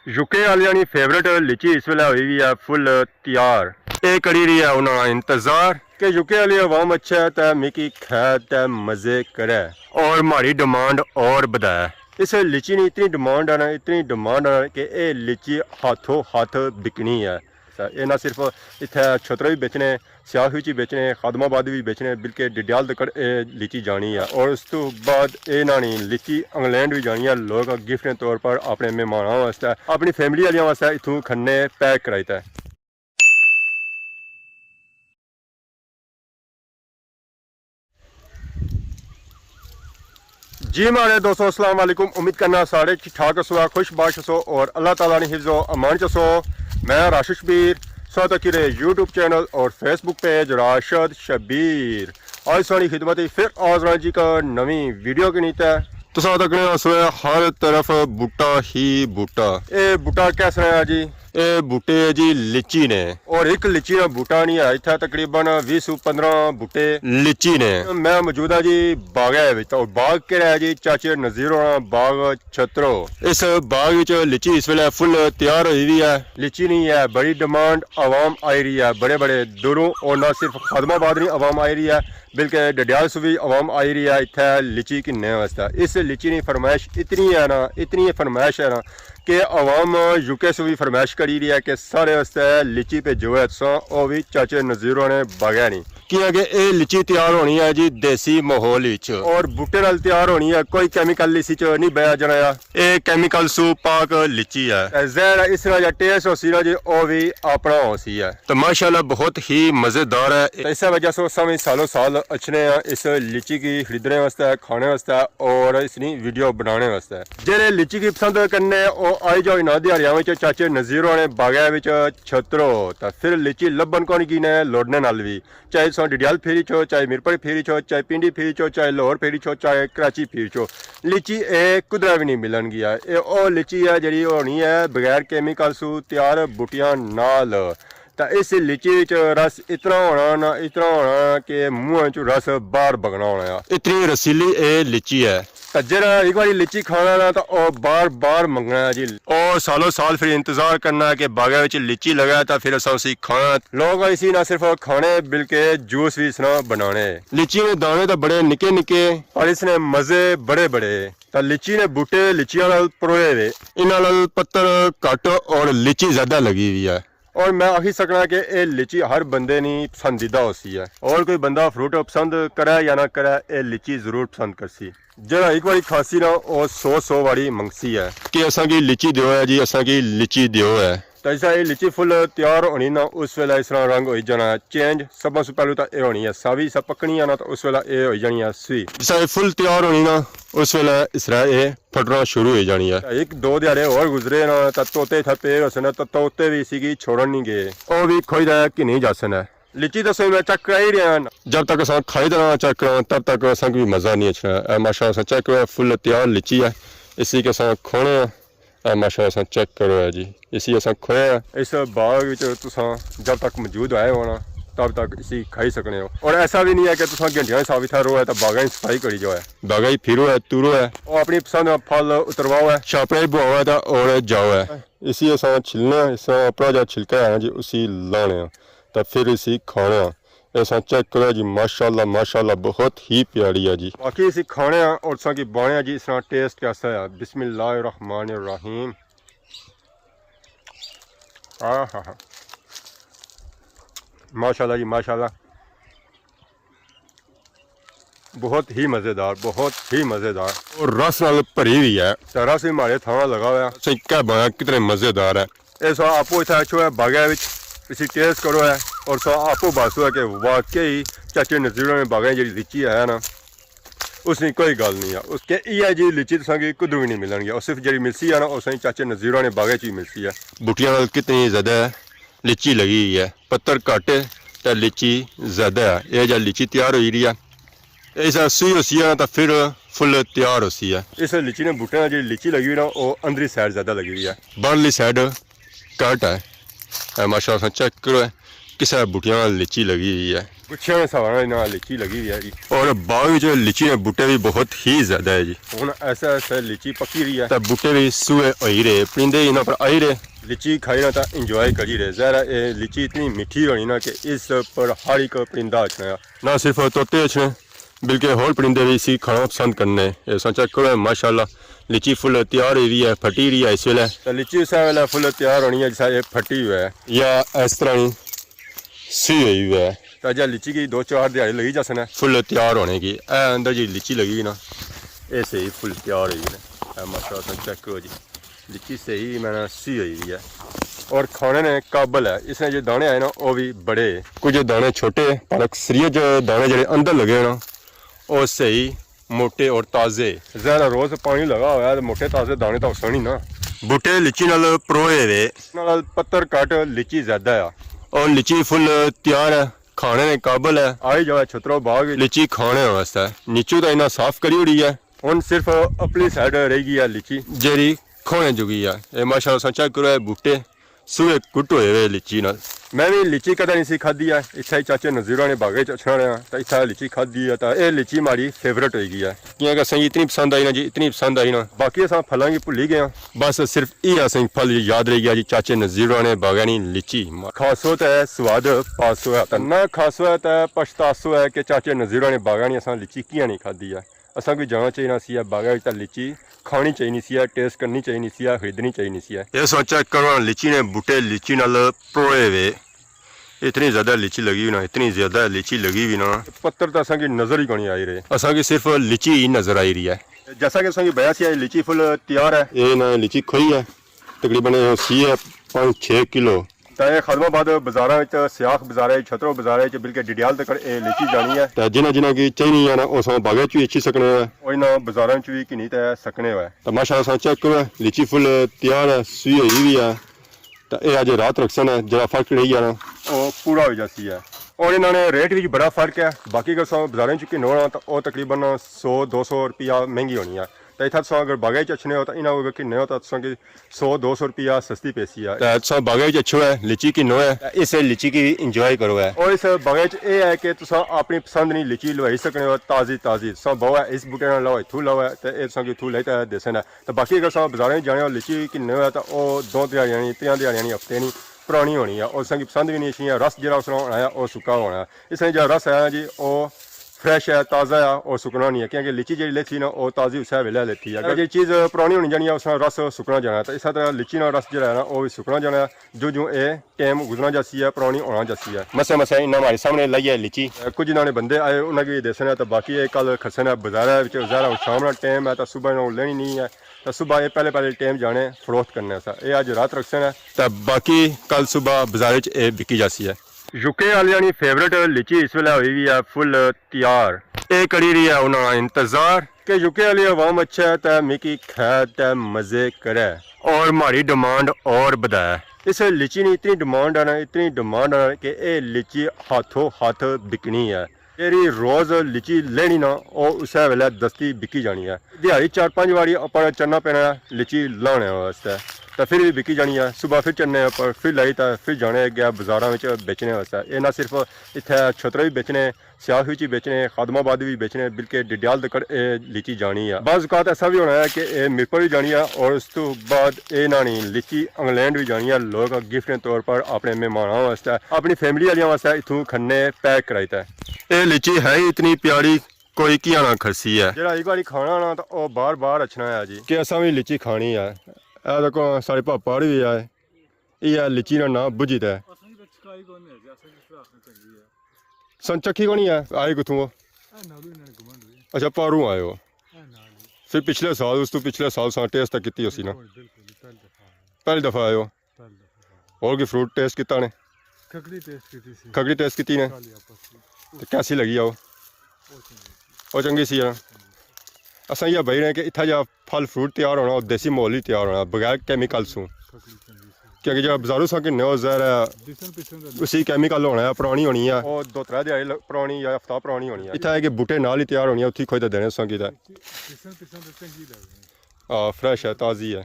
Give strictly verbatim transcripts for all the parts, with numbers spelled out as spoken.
یو کے آلیاں نی فیورٹ لیچی اس ویلے ہوئی وی ہے فل تیار۔ اے کری رہی ہے انہاں نا انتظار کہ یو کے آلی عوام اچھے تے میکی کھائے تے مزے کرے۔ اور مہاڑی ڈیمانڈ اور بدھائے۔ اس لیچی نی اتنی ڈیمانڈ ہے نا، اتنی ڈیمانڈ ہے نا کہ اے لیچی ہاتھوں ہاتھ بکنی ہے۔ اے نہ صرف اتھے چھترے وی بیچنے، سیاکھ وچ وی بیچنے، خادم آباد وی بیچنے، بلکہ ڈڈیال تکڑ اے لیچی جانی ہے۔ اور اس تو بعد اے نانی لیچی انگلینڈ وی جانی ہے، لوگ گفٹ نے طور پر اپنے مہماناں واسطے، اپنی فیملی آلیاں واسطے اتھوں کھنے پیک کرائی تے۔ جی مہاڑے دوستو، السلام علیکم۔ امید کرنا سارے ٹھیک ٹھاک ہسو، خوش باش ہسو اور اللہ تعالیٰ نے حفظ و امان چ ہسو۔ میں راشد شبیر، سو تکی رہے یوٹیوب چینل اور فیس بک پیج راشد شبیر۔ آج ساڑی خدمت ہی پھر حاضر ہاں جی کا نویں ویڈیو کے نیتے۔ تساں تکنے ہسو ہر طرف بوٹا ہی بوٹا۔ اے بوٹا کیس رہا جی؟ اے بوٹے ہے جی لچی نے۔ اور ایک لچی نا بوٹا نہیں ہے، اتھا تقریباً ویس سو پندرہ بوٹے لچی نے۔ میں موجود ہاں جی باغے وچ، اور باغ کیڑا ہے جی؟ چاچے نذیر ہونا باغ چھترو۔ اس باغ وچ لچی اس ویلے فل تیار ہوئی ہوئی ہے۔ لچی نہیں ہے، بڑی ڈیمانڈ عوام آئی رہی ہے، بڑے بڑے دوروں، اور نہ صرف خادم آباد نی عوام آئی رہی ہے، بلکہ ڈڈیال سو بھی عوام آئی رہی ہے اتھے لچی گھننے واسطے۔ اس لچی نی فرمائش اتنی ہے نا، اتنی فرمائش ہے نا کہ عوام یو کے سو بھی فرمائش کری رہی ہے کہ سارے واسطے لچی بھیجو ہے تساں، او بھی چاچے نذیر ہونے باغے نی۔ کیاں کہ اے لچی تیار ہونی ہے جی دیسی ماحول وچ۔ اور بوٹے نال تیار ہونی ہے، کوئی کیمیکل اس وچ نہیں بیا جانا۔ اے کیمیکل سو پاک لچی ہے۔ تے ظاہر ہے اس نا جا ٹیسٹ ہوسی نا جی، او بھی اپنا ہوسی ہے۔ تے ماشاءاللہ بہت ہی مزیدار ہے۔ تے اسے وجہ سے اساں وی سالوں سال اچھنے آں اس لچی کی خریدنے واسطے، کھانے واسطے اور اس نی ویڈیو بنانے واسطے۔ جیڑے لچی کی پسند کرنے او آئی جاؤ انہاں دیہاڑیاں وچ چاچے نذیر ہونے باغے وچ چھترو، تے پھر لچی لبن کون گی نے لوڑنے نال وی۔ چاہے تساں ڈڈیال پھیری چھو، چاہے میرپور پھیری چھو، چاہے پنڈی پھیری چھو، چاہے لاہور پھیری چھو، چاہے کراچی پھیری چھو، لچی اے کدرا وی نہیں ملن گیا۔ اے او لچی ہے جڑی ہونی ہے بغیر کیمیکل سو تیار بوٹیاں نال۔ تے اس لچی وچ رس اتنا ہونا نا، اتنا ہونا کہ منہ وچ رس باہر بگنا ہونا ہے۔ اتنی رسیلی اے لچی ہے۔ تے جیڑا ایک واری لچی کھانا نا، تے او بار بار منگنا ہے جی۔ او سالوں سال پھر انتظار کرنا ہے کہ باغے وچ لچی لگا ہے، تے پھر اساں اسی کھانا۔ لوگ اسی نہ صرف کھانے، بلکہ جوس وی اس نا بنانے۔ لچی نے دانے تے بڑے نکے نکے۔ اور اس نے مزے بڑے بڑے۔ تے لچی نے بوٹے لچیاں نال پروئے وے۔ انہاں نال پتر گھٹ اور لچی زیادہ لگی ہوئی ہے۔ اور میں آخی سکنا کہ اے لچی ہر بندے نی پسندیدہ ہوسی ہے۔ اور کوئی بندہ فروٹ پسند کرے یا نہ کرے، اے لچی ضرور پسند کرسی۔ جیڑا ایک واری کھاسی نا، او سو سو واری منگسی ہے۔ کہ اساں کی لچی دیو ہے جی، اساں کی لچی دیو ہے۔ تے جسا اے لچی فل تیار ہونی نا، اس ویلے اس طرح رنگ ہوئی جانا ہے چینج۔ سبھاں سوں پہلو تاں اے ہونی ہے ساوی، جسا پکنی ہے نا، تاں اس ویلے اے ہوئی جانی ہے سوئی۔ جسا اے فل تیار ہونی نا، اس ویلے اس طرح اے پھٹنا شروع ہوئی جانی ہے۔ ایک دو دیہاڑے ہور گزرے نا، تاں طوطے اتھا پیر ہوسن نا، تاں طوطے وی اسی کی چھوڑن نہیں گئے۔ او وی کھوئی دا ہے کہ نہیں جاسن ہے۔ لچی تے سوئی میں چیک کرائی رہیا ہاں۔ جب تک اساں کھائی تے نہ چیک کراں، تب تک اساں کی مزہ نہیں اچھنا۔ اے ماشاءاللہ اساں چیک کرو، فل تیار لچی ہے۔ اسی کے اساں کھونے ہیں۔ اے ماشاءاللہ اساں چیک کرو ہے جی۔ اسی اساں کھویا ہے۔ اس باغ وچ تساں جب تک موجود ہوئے ہو نا، تب تک اسی کھائی سکنے ہو۔ اور ایسا بھی نہیں ہے کہ تساں گھنٹیاں حساب اتھا رہو ہے تے باغاں کی صفائی کری جاؤ ہے۔ باغاں کی پھرو ہے، تورو ہے۔ او اپنی پسند نا پھل اترواؤ ہے۔ چھاپڑے بواؤ ہے تے اور جاؤ ہے۔ اسی اساں چھلنے آں، اس طرح اپنا جا چھلکا ہے نا جی، اسی لانے آں، تے پھر اسی کھانے آں۔ اساں چیک کرو جی، ماشاءاللہ، ماشاءاللہ، بہت ہی پیاری ہے جی۔ باقی اسی کھانے آں اور تساں کی بانے آں جی، اس طرح ٹیسٹ کیسا ہے۔ بسم اللہ الرحمن الرحیم۔ آہا ہا۔ ماشاءاللہ جی، ماشاءاللہ۔ بہت ہی مزیدار، بہت ہی مزیدار۔ اور رس نال بھری ہوئی ہے۔ تے رس وی ماڑے تھاواں لگا ہوا ہے۔ تساں کیا بنا، کتنے مزیدار ہے۔ اے سو آپو اتھا اچھو ہے باغے وچ، اسی ٹیسٹ کرو ہے، اور سو آپو باسو ہے کہ واقعی چاچے نذیروں نے باغے جڑی لچی ہے نا، اس نی کوئی گل نہیں ہے۔ اس کہ یہ جی لچی تساں کی کدھر بھی نہیں ملن گیا، اور صرف جڑی ملسی ہے نا، اس نی چاچے نذیروں نے باغے چ ہی ملسی ہے۔ بوٹیاں نال کتنی زیادہ ہے۔ لچی لگی ہوئی ہے، پتر گھٹ ہے تے لچی زیادہ ہے۔ یہ جا لچی تیار ہوئی رہی ہے، اس سوئی ہوسی ہے نا تاں پھر فل تیار ہوسی ہے۔ اس لچی نے بوٹے نا جی لچی لگی ہوئی نا، وہ اندری سائیڈ زیادہ لگی ہوئی ہے۔ باہرلی سائیڈ گھٹ ہے۔ اے ماشاءاللہ تساں چیک کرو ہے، اسے بوٹیاں نال لچی لگی ہوئی ہے۔ گچھیاں نے سہارا انہاں لچی لگی ہوئی ہے جی۔ اور باغ وچ لچی نے بوٹے بھی بہت ہی زیادہ ہے جی۔ ہن ایسے ایسے لچی پکی رہی ہے۔ تے بوٹے بھی سوئے ہوئی رہے، پرندے انہاں پر آئی رہے۔ لچی کھائی رہا تاں انجوائے کری رہے۔ ظاہر ہے اے لچی اتنی میٹھی ہونی نا کہ اس پر ہر ایک پرندہ اچھنا ہے۔ نہ صرف طوطے اچھنے، بلکہ ہور پرندے بھی اسی کھانا پسند کرنے۔ اے ساں چیک کرو، ماشاءاللہ لچی فل تیار ہوئی ہوئی ہے، پھٹی رہی ہے اس ویلے۔ تے لچی اسے ویلے فل تیار ہونی ہے جسا اے پھٹی ہوئی ہے۔ یا اس طرح ہی سی ہوئی ہوئی ہے۔ تے اجے لچی کی دو چار دیہاڑے لگی جاسن۔ فل تیار ہونے کی۔ اے اندر جی لچی لگی ہوئی نا، اے صحیح فل تیار ہوئی ہوئی ہے۔ اے ماشاءاللہ تساں چیک کرو جی، لچی صحیح میں نا سی ہوئی ہوئی ہے اور کھانے نے قابل ہے۔ اس نے جو دانے آئے نا، او بھی بڑے، کچھ دانے چھوٹے، پر اکثریت جو دانے جڑے اندر لگے نا، او صحیح موٹے اور تازے۔ زیادہ روز پانی لگا ہوا ہے تو موٹے تازے دانے تو اسن ہی نا۔ بوٹے لچی نال پروئے وے۔ نال پتر کٹ، لچی زیادہ ہے۔ اور لچی فل تیار ہے، کھانے نے قابل ہے۔ آئی جاؤ چھترو باغ وچ لچی کھانے واسطے۔ نیچو تو انہاں صاف کری اوڑی ہے۔ ہن صرف اپلی سائیڈ رہی گئی ہے لچی، جیڑی کھونے جوگی ہے۔ اے ماشاءاللہ تساں چیک کرو، اے بوٹے سوئے کٹ ہوئے ہوئے لچی نال۔ میں وی لچی کدے نہیں سی کھادی ہے، اتھے ہی چاچے نذیر ہوراں نے باغے چ اچھنا رہیا، تے اتھے لچی کھادی ہے، تے اے لچی ماڑی فیورٹ ہوئی گئی ہے۔ کیاں کہ اساں کی اتنی پسند آئی نا جی، اتنی پسند آئی نا۔ باقی اساں پھلاں کی بھلی گئے ہاں، بس صرف اے اساں کی پھل یاد رہی گیا جی، چاچے نذیر ہوراں نے باغے نی لچی۔ خاصو تے سواد پاسو ہے، تے نہ خاصو ہے تے پچھتاسو ہے کہ چاچے نذیر ہوراں نے باغے نی اساں لچی کیاں نہیں کھادی ہے۔ اساں کی جانا چاہینا سی ہے باغے وچ، تے لچی کھانی چاہیے سی ہے، ٹیسٹ کرنی چاہیے سی ہے، خریدنی چاہیے سی ہے۔ اے سوچا کرو، لچی نے بوٹے لچی نال پروئے وے۔ اتنی زیادہ لچی لگی ہوئی نا، اتنی زیادہ لچی لگی ہوئی نا۔ پتر تو اساں کی نظر ہی کونی آئی رہے۔ اساں کی صرف لچی ہی نظر آئی رہی ہے۔ جیسا کہ اساں کی بیا سی، اے لچی فل تیار ہے۔ اے نا لچی کھوئی ہے، تقریباً اے سی ہے پانچ چھ کلو۔ تے اے خادم آباد بازاراں وچ، سیاخ بازارے وچ، چھترو بازارے وچ، بلکہ ڈڈیال تک اے لچی جانی ہے۔ تے جنہاں جنہاں کی چاہینی ہے نا، او ساں باغے چ وی اچھی سکنے ہوئے۔ او انہاں بازاراں چ وی گھنی تے سکنے ہوئے۔ تے ماشاءاللہ ساں چیک کرو، لچی فل تیار ہے، سوئی ہوئی وی ہے۔ تے اے اج رات رکھسن، جیڑا فرق رہی جانا، او پورا ہوئی جاسی ہے۔ اور انہاں نے ریٹ وچ بڑا فرق ہے، باقی اگر ساں بازاراں چ گھنو نا تے او تقریباً سو دو سو روپیہ مہنگی ہونی ہے۔ تے اتھا تساں اگر باغے چ اچھنے ہو تے انہاں کو اگر گھننے ہو تے تساں کی سو دو سو روپیہ سستی پیسی ہے۔ تے تساں باغے وچ اچھو ہے، لچی گھنو ہے، تے اس لچی کی وی انجوائے کرو ہے۔ اور اس باغے وچ اے ہے کہ تساں اپنی پسند نی لچی لوائی سکنے ہو، تازی تازی۔ تساں بہو ہے اس بوٹے نال لو، اتھوں لو ہے، تے اے تساں کی اتھوں لئی تے دیسن ہے۔ تے باقی اگر تساں بازاراں وچ جانے ہو، لچی گھننے ہو تے او دو دیہاڑیاں نی، تریاں دیہاڑیاں نی، ہفتے نی پرانی ہونی ہے، اور تساں کی پسند وی نہیں اچھنی ہے۔ رس جیڑا اس نال ہونا ہے، او سکا ہونا ہے۔ اس نے جیڑا رس ہے جی، او فریش ہے، تازہ ہے، او سکنا نہیں ہے، کیونکہ لچی جیڑی لیتھی نا، او تازی اسے ویلے لیتھی ہے۔ اگر جیڑی چیز پرانی ہونی جانی ہے، اس نا رس سکنا جانا ہے۔ تے اسے طرح لچی نا رس جیڑا ہے نا، او وی سکنا جانا ہے، جو جو اے ٹائم گزرنا جاسی ہے، پرانی ہونا جاسی ہے۔ مسے مسے انہاں ہمارے سامنے لائی ہے لچی۔ اے کچھ انہاں نے بندے آئے، انہاں کی دیسن ہے، تے باقی اے کل کھسن ہے بازارے وچ، ظاہر ہے شام نا ٹائم ہے، تے صبح انہاں کو لینی نہیں ہے، تے صبح اے پہلے پہلے ٹائم جانے فروخت کرنے سا۔ اے اج رات رکھسن ہے، تے باقی کل صبح بازار وچ اے بکی جاسی ہے۔ یوکے آلیاں نی فیورٹ لچی اس ویلے ہوئی وی ہے فل تیار۔ اے کری رہی ہے انہاں نا انتظار کہ یوکے آلی عوام اچھے تے میکی کھائے تے مزے کرے۔ اور مہاڑی ڈیمانڈ اور بدھائے۔ اس لچی نی اتنی ڈیمانڈ ہے نا، اتنی ڈیمانڈ ہے نا کہ اے لچی ہاتھوں ہاتھ بکنی ہے۔ جیڑی روز لچی لینی نا، او اسے ویلے دستی بکی جانی ہے۔ دیہاڑی چار پنج واری اپر چڑھنا پینا ہے لچی لانے واسطے، تے پھر وی بکی جانی ہے۔ صبح پھر چڑھنے اپر، پھر لائی تے پھر جانے اگے بازاراں وچ بیچنے واسطے۔ اے نہ صرف اتھے چھترے وی بیچنے، سیاخ وچ وی بیچنے، خادم آباد وی بیچنے، بلکہ ڈڈیال تک اے لچی جانی ہے۔ بعض اوقات ایسا وی ہونا ہے کہ اے میرپور وی جانی ہے، اور اس تو بعد اے نانی لچی انگلینڈ وی جانی ہے۔ لوگ گفٹ نے طور پر اپنے مہماناں واسطے، اپنی فیملی آلیاں واسطے اتھوں کھنے پیک کرائی تے۔ اے لچی ہے ہی اتنی پیاری، کوئی کیاں نہ کھسی ہے۔ جیڑا ایک باری کھانا نا تاں او بار بار اچھنا ہے جی۔ کہ اساں وی لچی کھانی ہے۔ اے دیکھو ساڑے پاپا ہوری وی آئے۔ اے ہے لچی نا ناں بجھیت ہے۔ سن چکھی کونی ہے، آئی کتھوں ہو؟ اچھا، پاروں آئے ہو۔ پھر پچھلے سال، اس تو پچھلے سال ساں ٹیسٹ تک کیتی ہوسی نا؟ پہلی دفعہ آئے ہو؟ اور کوئی فروٹ ٹیسٹ کیتا نے؟ کھکھڑی ٹیسٹ کیتی سی۔ کھکھڑی ٹیسٹ کیتی نے؟ تے کیسی لگی آؤ؟ او چنگی سی نا۔ اساں یہ بھائی رہے کہ اتھا جا پھل فروٹ تیار ہونا، او دیسی ماحول ہی تیار ہونا، بغیر کیمیکل سوں۔ کیونکہ جیڑا بازاروں ساں گھننے او زہر ہے، اسی کیمیکل ہونا ہے، پرانی ہونی ہے۔ او دو ترے دیہاڑی ل-، پرانی یا ہفتہ پرانی ہونی ہے۔ اتھا ہے کہ بوٹے نال ہی تیار ہونی ہے، اتھی کھوئی تے دینے ساں کی تے۔ آ، فریش ہے، تازی ہے۔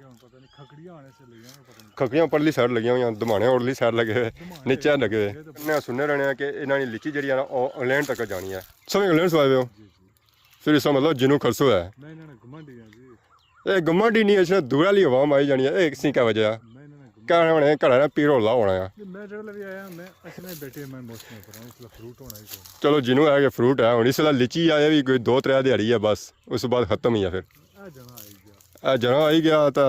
ہن پتہ نہیں، کھکڑیاں آنے سے لگیاں ہوئیاں، پتہ نہیں۔ کھکڑیاں اپرلی سائیڈ لگیاں ہوئیاں، دمانے اورلی سائیڈ لگے ہوئے، دمانے نیچے لگے ہوئے۔ یہ تو میں سننے رہنے ہیں کہ انہاں نی لیچی جیڑی ہے نا، او انگلینڈ تک جانی ہے۔ سویں انگلینڈ سوں آئے ہوئے ہو؟ جی، جی۔ پھر اس کا مطلب جنوں کھرسو ہے۔ میں انہاں نے گمنڈ ہی ہاں جی۔ اے گمنڈ ہی نہیں، اس نے دور والی عوام آئی جانی ہے۔ اے کسی کیا وجہ ہے؟ میں انہاں نے گمنڈ کیا ہونے، گھر والا پیرو لا ہونا ہے۔ جی، میں جڑے لوی آیا، میں اصل میں بیٹے میں موسم پر ہوں، اس لیے فروٹ ہونا ہی کوئی۔ چلو، جنوں ہے کہ فروٹ ہے، ہن اس ویلے لیچی آئے بھی کوئی دو ترے دیہاڑی ہے بس، اس بعد ختم ہی ہے پھر۔ اے جنا آئی گیا۔ اے جنا آئی گیا تے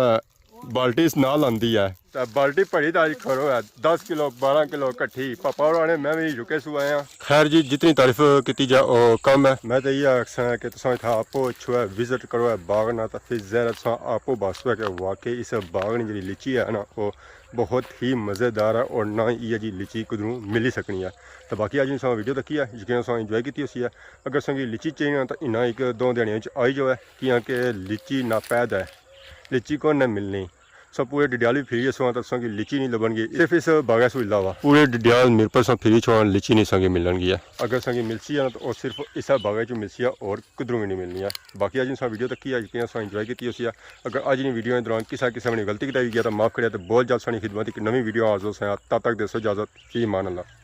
بالٹی اس نال آندی ہے۔ تے بالٹی بھری تے اج کھرو ہے، دس کلو، بارہ کلو کٹھی۔ پاپا ہوراں نے، میں بھی یوکے سوں آیا۔ خیر جی، جتنی تعریف کیتی جا او کم ہے۔ میں تے یہ آکھساں کہ تساں اتھا آپو اچھو ہے، وزٹ کرو ہے باغ نا، تے پھر ظاہر ہے تساں آپو باسو ہے کہ واقعی اس باغ نی جڑی لیچی ہے نا، او بہت ہی مزیدار ہے، اور نہ ہی یہ جی لیچی کدروں ملی سکنی ہے۔ تے باقی اج نی تساں ویڈیو تکی ہے، یقین تساں انجوائے کیتی ہوسی ہے۔ اگر تساں کی لیچی چاہیے نا، تے انہاں ایک دو دیہاڑیاں وچ آئی جاؤ ہے، کیاں کہ لیچی ناپید ہے، لیچی کون نے ملنی؟ سو پورے ڈڈیال بھی پھری اساں تے تساں کی لیچی نہیں لبن گئی، صرف اس باغے سوں علاوہ۔ پورے ڈڈیال میرپور ساں پھری چھوڑاں، لیچی نہیں ساں کی ملن گئی ہے۔ اگر تساں کی ملسی ہے نا، تو او صرف اسے باغے چوں ملسی ہے، اور کدروں بھی نہیں ملنی ہے۔ باقی اج نی تساں ویڈیو تکی ہے، یقین تساں انجوائے کیتی ہوسی ہے۔ اگر اج نی ویڈیو دے دوران کسا قسم نی غلطی کیتی گئی ہے تو معاف کریا، تے بہت جلد ساڑی خدمت اک نویں ویڈیو حاضر ہوساں۔ تب تک دیسو اجازت، فی امان اللہ۔